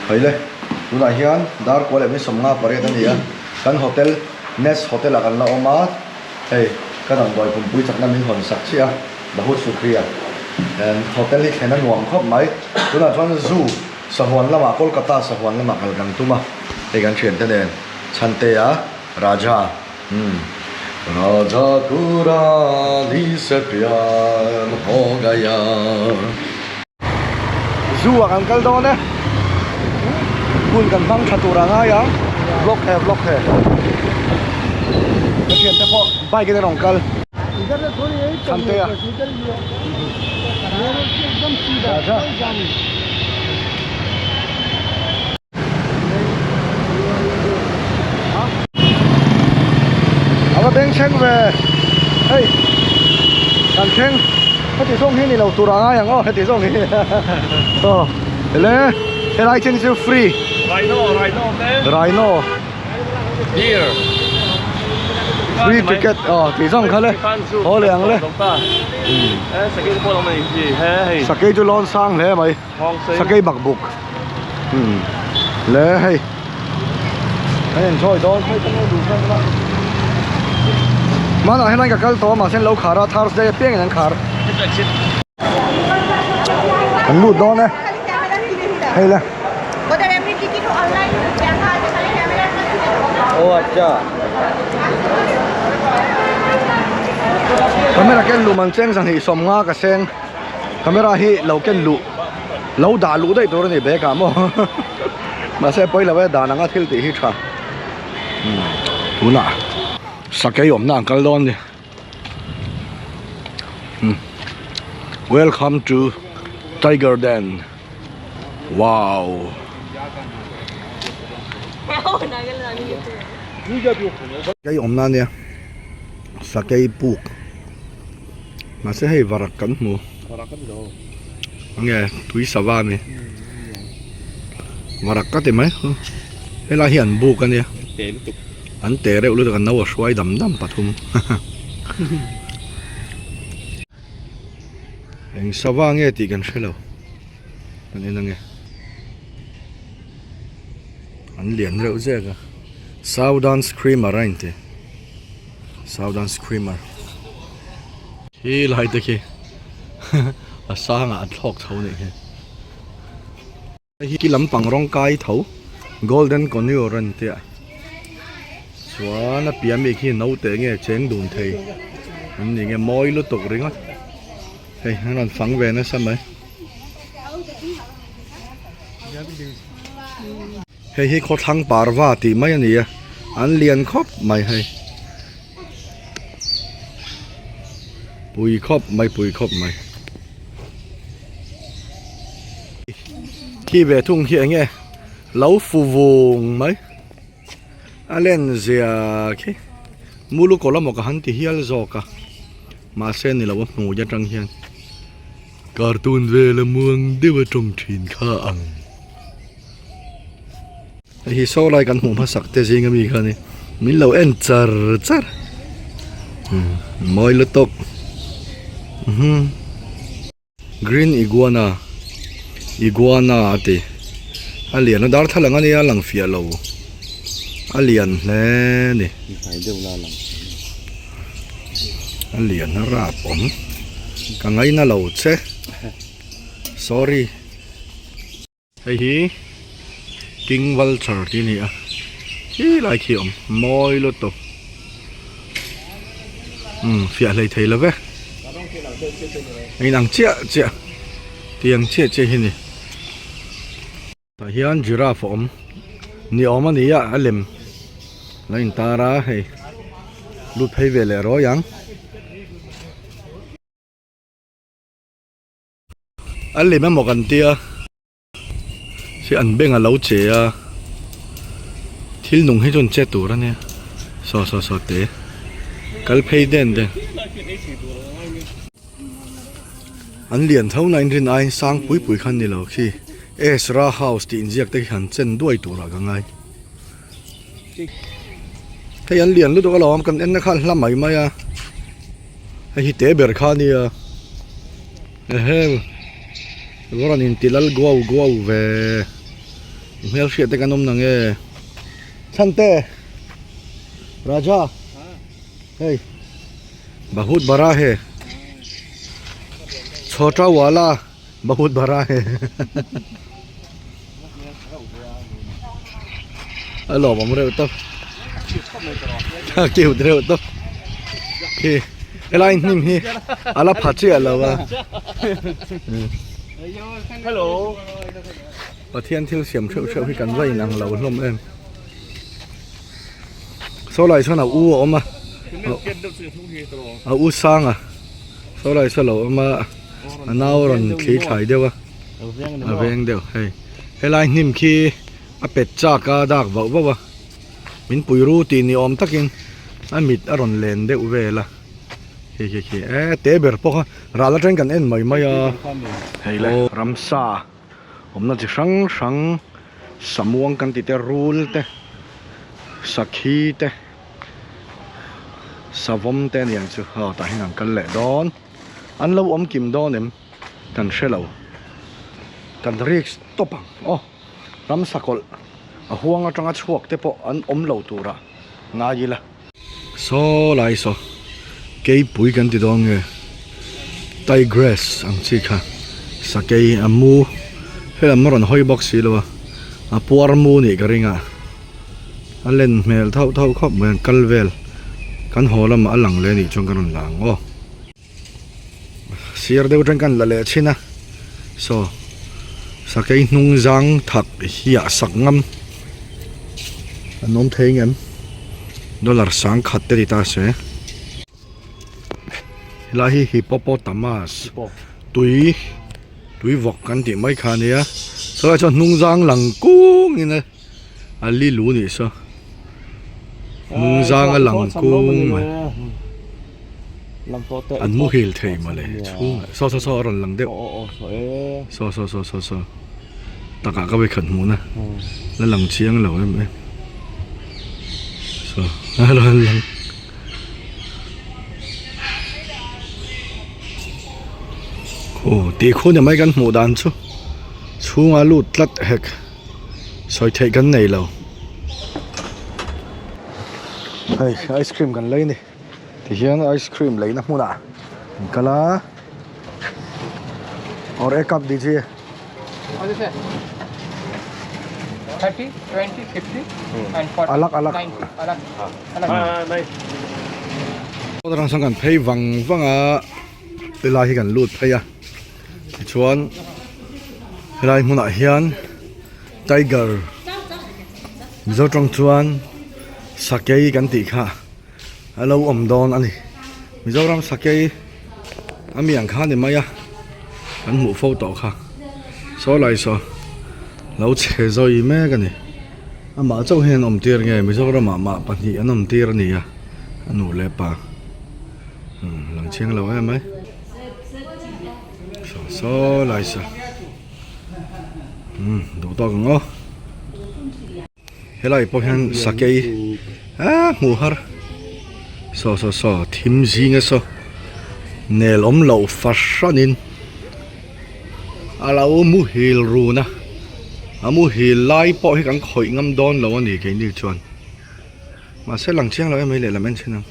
Haile tunah hian dar kua leh min sawmnga pariat a ni a kan hotel Nest hotel ah kan la awm a hei ka damdawi pumpui chakna min hawn sak chiah a Bahut Shukriya hotel hi thlen a nuam khawp mai tunah chuan zoo Sahuan lamah Kolkata sahuan lamah kal kan tum a hei kan thiante nen Chhantea Raja umm Raja ko Rani se pyar ho gaya. Zoo ah kan kal dawn e hun kan hmang tha tur a ngai ang vlog he vlog he ka thiante pawh bike in a rawn kal Chhantea. Raja. A va beng thleng ve hei kan thleng heti zawng hi ni lo tur a ngai ang aw heti zawng hi aw ele helai chin chu free Rhino rhino te rhino deer free ticket aw tih zawng kha le haw leh ang le sakei chu lawn sang hle mai. Sakei bak buk umm le hei kan enjoy dawn hmanah hian ka kal tawh a mahse an lo khar a Thursday apiangin an khar kan lut dawn e hei le. Camera ken luh man cheng zahnih sawmnga ka seng. Camera hi lo ken luh lo dah luh daih tur a ni bag ah maw mahse pawi lo e dan anga thil tih hi tha tunah sakei awmna an kal dawn a ni welcome to tiger den wow sakei awmna a nia sakei puk. Mahse hei varak kan hmu. Varak a ni lo. Nge tui sava a ni. Varak ka ti mai. Helai hi an buk a nia. An te lutuk. An te reuh lutuk an no a hruai dam dam pathum. Eng sava nge tih kan hre lo. Kan en ange. An lian reuh zek a. Southern Screamer a inti. Southern Screamer. Khi lai te khi a sangah an thlawk tho nih khi. Hei hi lampang rawng kai tho Golden Conure an tia chuan a piah ami khi naute nge cheng dun thei an ni nge mawi lutuk ringawt hei an rawn fang ve nasa mai. Hei hi khawthlang parva tih mai a ni a an lian khawp mai hei pui khawp mai pui khawp mai khi ve thung hi eng nge lo fu vung mai a len zia khi mulu kawlh amaw ka han ti hial zawk a mahse ni lo a hmui atang hian. Cartoon vela muang deuh a tawng thin kha ang. Hei hi saw lai kan hmuh hmasak te zing ami kha ni min lo en char char mawi lutuk green iguana iguana a ti a lian a darthlalang ania a lang fiah lo a lian hle a ni. A lian a rap awm ka ngaina lo che sorry hei hi king vulture tih a ni a khi lai khi a awm mawi lutuk umm fiah hlei thei lo ve a inang chiah chiah tiang chiah chiah hi a ni. Tah hian giraffe a awm ni awm a ni a a lem lo in tar a hei lut phei ve leh rawi ang a lem emaw kan tia si an beng a lo che a thil nung hi chu an che tur a nia saw saw saw te kal phei den den. An lian tho na in rin aiin sang pui pui kha ni lo khi Ezra house tih inziak te khi han chen duai turah ka ngai. Hei an lian lutuk alawm kan en na kha an hla mai mai a hei hi te ber kha ania ehe rawn in ti lal guau guau ve. Hmel hriat te kan awm nang e. Chhante Raja hei bahut bara he chhota wala bahut bara he a lawm awm reuh tawp a cute reuh tawp khi helai hnim hi a la pha chiah lo a. Hello. Pathian thil siam theuh theuh hi kan va inang lo hlawm em. Saw lai chuan a u a awm a, a u sang a, saw lai saw lo awm a, a nau rawn thli thlai deuh a, a veng deuh hei. Helai hnim khi a pet chak a dak vauh vauh a, min pui ru tih ni awm takin a mit a rawn len deuh vel a. Khi khi khi e te ber pawh kha ral atangin kan en mai mai a. Hei le ramsa. Awmna chi hrang hrang samuang kan tih te rul te sakhi te savawm te aniang chu aw tah hian an kal leh dawn an lo awm kim dawn em kan hre lo kan risk tawp ang aw ramsa kawlh a huang atanga chhuak te pawh an awm lo turah ngai ila. Saw lai saw keipui kan ti dawn nge tigress ang chi kha sakei a mu helam a rawn hawi bawk si lo a a puar mu nih ka ring a a len hmel thauh thauh khawp mai an kal vel kan haw lamah a lang leh anih chuan ka rawn la ang aw sir deuh atang kan la leh thin a saw sakei hnung zang thak hiah sak ngam an awm thei ngem dollar sang khat te ti ta se helai hi hippopotamus tui tui vawk kan tih mai kha ania chulai chuan hnung zang lang kung in a a li lu nih saw hnung zang a lang kung mai an muhil thei mawle chhungah saw saw saw a rawn lang deuh saw saw saw saw saw takah ka vawikhat hmuh na la lang chiang lo em em saw a rawn lang aw tih khu ni mai kan hmuh dan chu chhunga lut tlat hek. Sawi theih kan nei lo. Hei ice cream kan lei a ni. Tihian ice cream leina hmunah an kal a. Aur ek cup dijiye. Alak alak. Atang sawn kan phei vang vang a helai hi kan lut phei a. Tichuan helai hmunah hian tiger mizo tawng chuan sakei kan tih kha a lo awm dawn a ni Mizoram sakei a mi ang kha ni mai a kan hmuh fo tawh kha saw lai saw lo chhe zawi mek a ni amah chauh hian an awm tir nge Mizoram ah mah pahnih an awm tir a ni a a nu leh pa lang chiang lo em mai. Saw saw lai sa umm duh tawk ang aw helai pawh hian sakei ah hmuh har saw saw saw thim zinga saw nel awm loh fahranin a lo muhil run a a muhil lai pawh hi kan khawih ngam dawn lo a ni keini chuan. Mahse lang chiang lo em mai lehlam en chhin ang.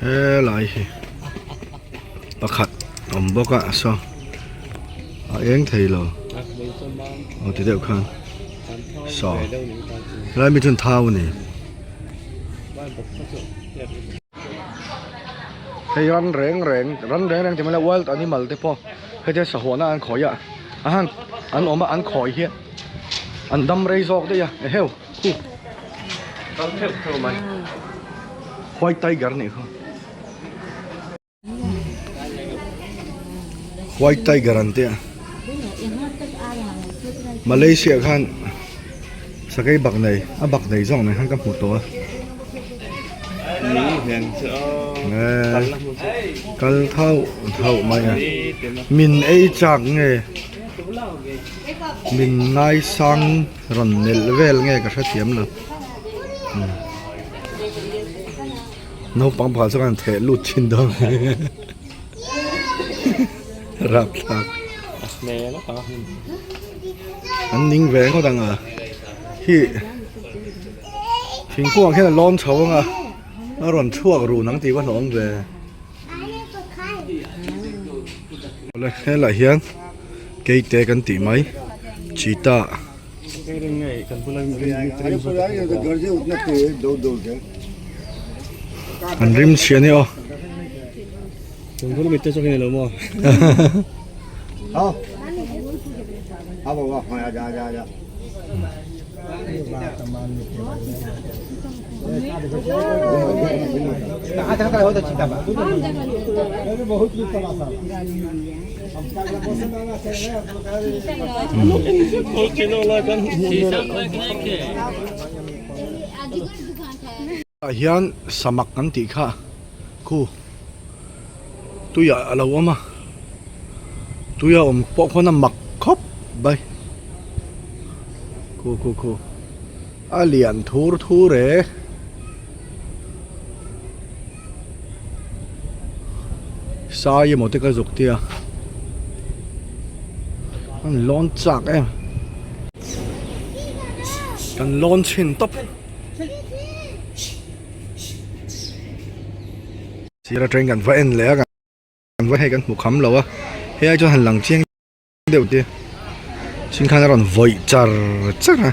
Helai hi pakhat awm bawk a saw a eng thei lo aw ti deuh khan saw helai mi chuan thau a ni. Hei ran reng reng ran reng reng ti mai la wild animal te pawh hetiang sahuana an khawi a a han an awm a an khawi hian an dam rei zawk daih a eheu. Khu. Kal theuh theuh mai. White tiger nih kha. White tiger an tia. Malaysia khan sakei bak nei a bak nei zawng nei khan ka hmu tawh a. Kal thauh thauh mai a. Min ei chak nge min ngaisang. Rawn melh vel nge ka hrethiam lo naupang pakhat chuan an theh lut thin dawn rapthlak. An ning ve ngawt ang a hi thingkung ah khian a lawn chho ang a a rawn chhuak run ang tih va hlawm ve awle helaiah hian keite kan tih mai cheetah. An rim chhia a ni aw. Ah hian samak kan tih kha khu tuiah a lo awm a tuia awm pawh khawn a mak khawp mai khu khu khu a lian thur thur e. Sai emaw te ka zuk tia an lawn chak em kan lawn chhin tawp sir atangin kan va en leh a kan va hei kan hmu kham lo a hei ai chuan han lang chiang deuh te chhing khan a rawn vawih char char a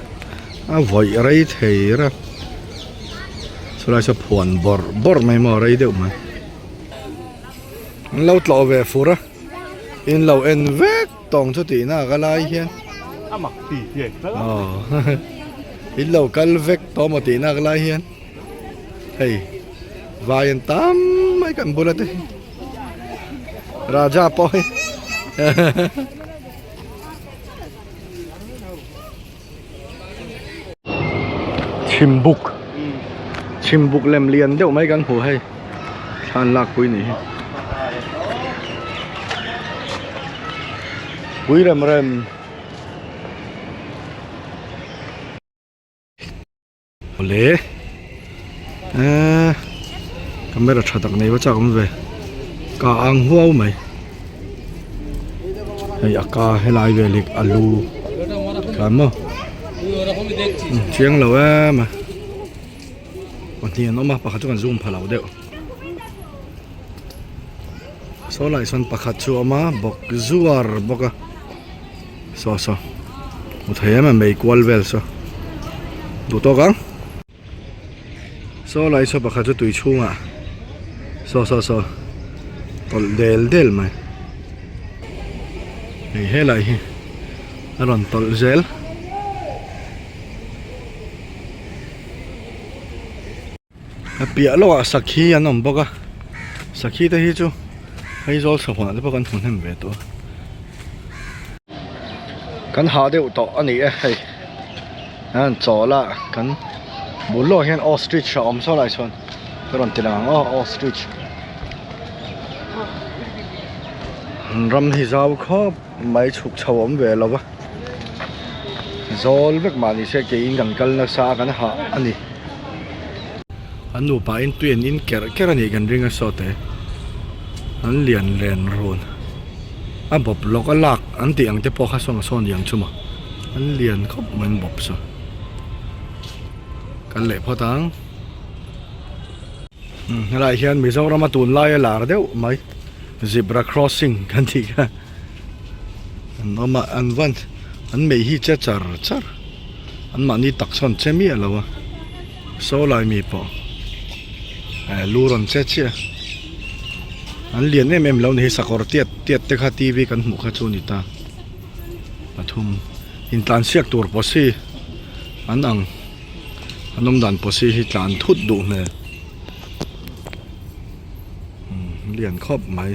a vawih rei thei reuh chulai saw phuan bawrh bawrh mai maw rei deuh mai an lo tlawh ve fur a in lo en vek tawng chu tih na ka lai hian in lo kal vek tawh maw tih na ka lai hian hei vai an tam mai kan bula te hi. Raja pawh hi Chhimbuk Chhimbuk lem lian deuh mai kan hmu hei thla an lak pui nih hi pui rem rem. Awle eee camera tha tak nei va chak awm ve ka ang huau mai hei a ka helai vel hi a lu khan maw chiang lo em a pahnih an awm a pakhat chu kan zoom pha lo deuh saw lai sawn pakhat chu a awm a bawk zuar bawk a. Saw saw hmu thei em em mai kual vel saw duh tawk ang saw lai saw pakhat chu tui chhungah saw saw saw tawlh del del mai hei helai hi a rawn tawlh zel. A piah lawkah sakhi an awm bawk a sakhi te hi chu Aizawl chhawhah te pawh kan hmu hnem ve tawh a kan hah deuh tawh a ni e hei an chawl a kan bul lawkah hian ostrich a awm saw lai chuan ka rawn ti lang ang aw ostrich ram hi zau khawp mai chhuk chho a awm ve lo va zawl vek mah ni se keiin kan kal nasa a kan hah a ni. An nupa in tui an in kerh kerh a nih kan ring a saw te an lian len run a bawp lawk a lak an tih ang te pawh kha sawn sawn ang chu maw an lian khawp mai an bawp chu kan leh phawt ang helaiah hian Mizoram a tunlai a lar deuh mai zebra crossing kan tih kha an awm a an van an mei hi che char char an mahni tak sawn che miah lo a saw lai mi pawh eh lu rawn che chiah an lian em em lo ni hi sakawr tiat tiat te kha t v kan hmuh kha chu a ni ta pathum intlansiak tur pawh si an ang an awm dan pawh si hi tlan thut duh hmel umm lian khawp mai.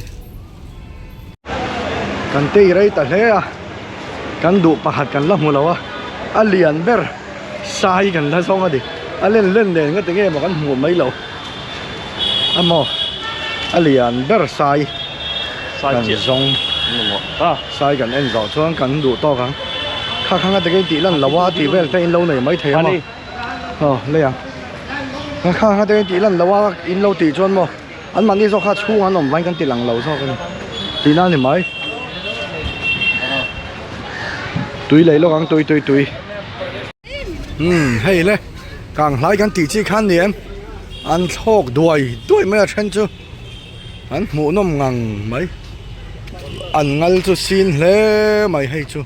Kan tei rei ta hle a, kan duh pakhat kan la hmu lo a, a lian ber sai kan la zawng a ni, a len len nen nga tinge maw kan hmuh mai lo a maw a lian ber sai kan zawng sai kan en zawh chuan kan duh tawk ang kha kha nga tinge tih lan lo a tih vel te in lo nei mai thei a maw aw lei ang kha kha nga tinge tih lan lo a in lo tih chuan maw. An mahni zawk kha chhung an awm vain kan ti lang lo zawk a ni tihna a ni mai. Tui lei lawk ang tui tui tui. Umm hei le kang hlai kan tih chi khan ni em an thlawk duai duai mai a then chu an hmuh nawm ngang mai an ngal chu sin hle mai hei chu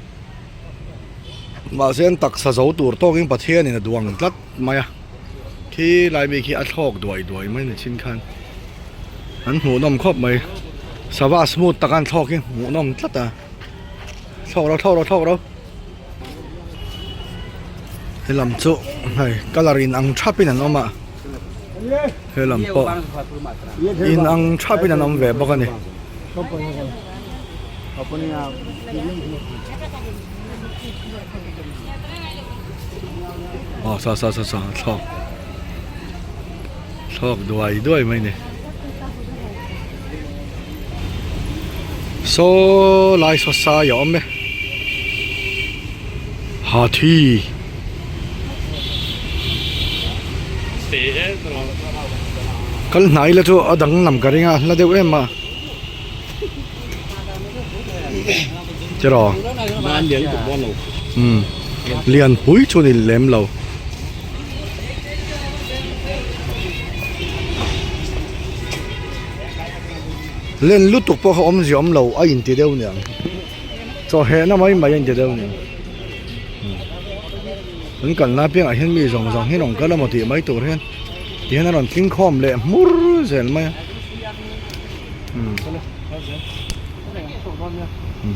mahse an taksa zo tur tawkin Pathianin a duang tlat mai a khi lai mi khi a thlawk duai duai mai ni chin khan an hmuh nawm khawp mai sava smooth tak an thlawk hi hmuh nawm tlat a thlawk ro thlawk ro thlawk ro. Helam chu hei colour in ang thap in an awm a helam pawh in ang thap in an awm ve bawk a ni. Aw saw saw saw saw thlawk thlawk duai duai mai a ni. Saw lai saw sai a awm e hathi kal hnai la chu a dang lam ka ring a hla deuh em a tiraw umm lian pui chu ni lem lo. Len lutuk pawh kha awmzia awm lo a inti deuh niang chaw hehna mai mai a inti deuh niang kan kalna piangah hian mi zawng zawng hi rawn kal emaw tih mai tur hian ti hian a rawn tling khawm leh hmur zel mai a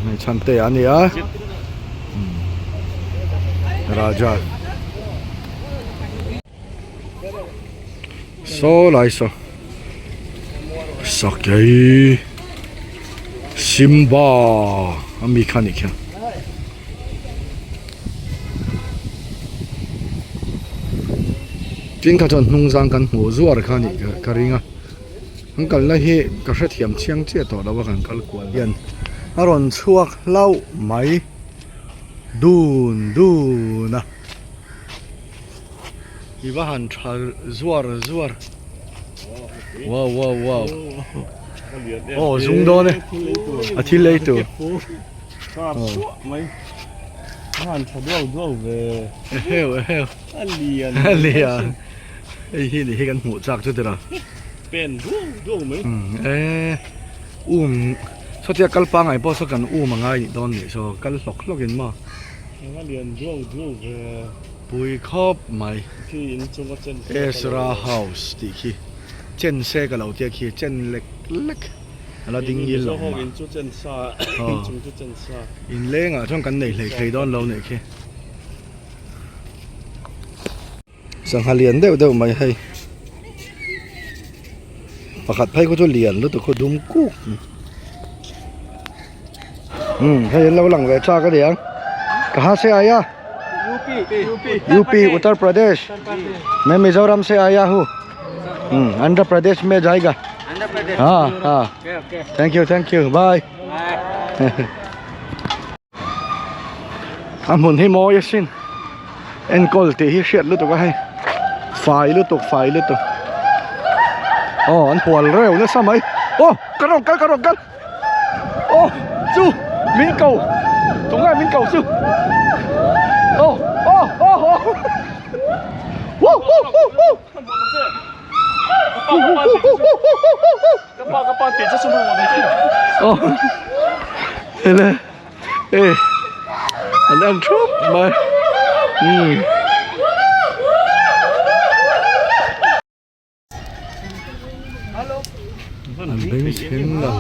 hei chhante a ni a Raja Saw lai saw sakei Simba a mi kha nih khian. Tin kha chuan hnung zang kan hmuh zuar kha nih ka ring a an kalna hi ka hrethiam chiang chiah tawh lo a kan kal kual hian a rawn chhuak hlauh mai dun dun a. I va han tha zuar zuar wow wow wow aw zung dawn e a thil ei tur eheu eheu a lian hei hi ni hi kan hmuh chak chu tira e um sawtia kal pangai pawh saw kan um angai nih dawn nih saw kal hlawk hlawk in maw Pui khawp mai. Ezra House tih khi chen se ka lo tia khi chen lek lek a la ding ngil lo mah. In lengah chuan kan nei hlei thei dawn lo nih khi. Sangha lian deuh deuh mai hei. Pakhat phei khu chu lian lutuk khu dum kuk. Um hei an lo lang ve chak a niang kaha se aia UP Uttar Pradesh main Mizoram se aia hu um Andhra Pradesh me jayega ha ha thank you thank you bye a hmun hi mawi asin enkawl tih hi hriat lutuk a hei fai lutuk fai lutuk aw an hual reuh nasa mai aw ka rawn kal ka rawn kal aw chu min ko tunge min ko chu aw aw aw aw wu wu wu wu aw hele e an en thup mai umm. An beng chheng lo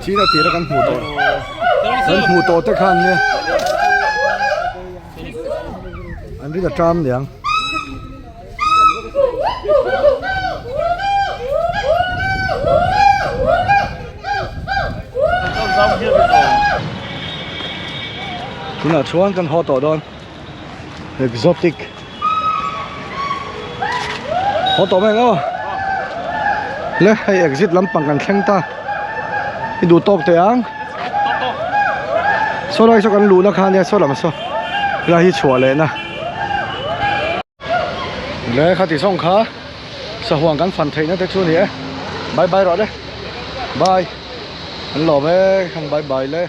china tira kan hmuh tawh kan hmuh tawh te khan nia an rin a ṭam niang. Tunah chuan kan haw tawh dawn. Exotic haw tawh mai ang aw le hei exit lampang kan thleng ta i duh tawk teh ang saw lai saw kan luhna kha ania saw lam saw helai hi chhuah leh na le khati zawng kha sahuan kan fan theihna te chu a ni e bye bye rawh le bye an lawm e khan bye bye le.